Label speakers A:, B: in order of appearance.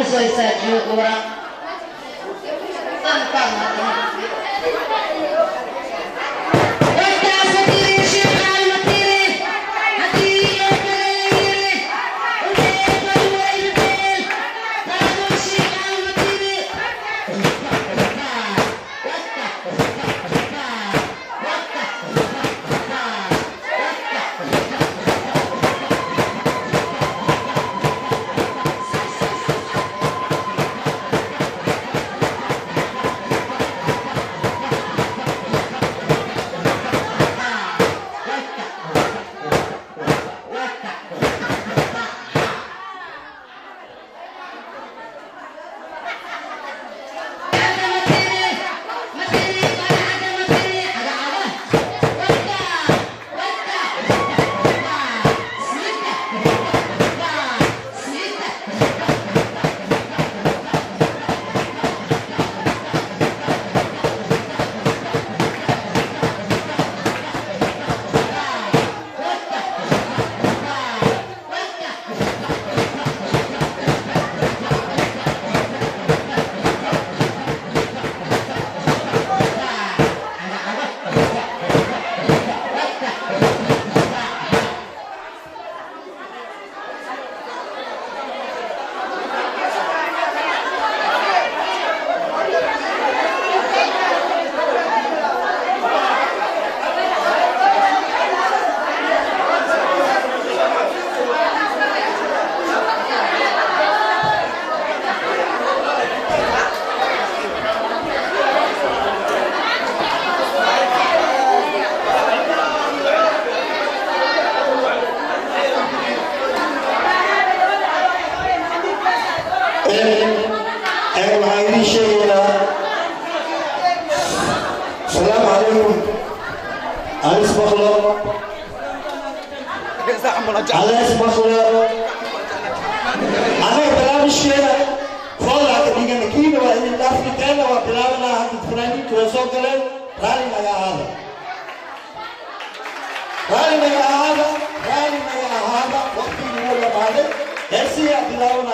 A: Soo istaajiyo waraaq saan
B: Waxaan idiin sheegaynaa, asalaamu calaykum, alis maqlo, alees maqlo. Annaga barnaamijkeena foodaa ka dhigana, kiina waa idin dhaafni, teena waa bilaabanaa. Hadda fanaaniintu way soo galeen. Raalli naga ahaada, raalli naga ahaada, raalli naga ahaada. Waqtigii wuu dhamaaday, heesiyaa bilaabana.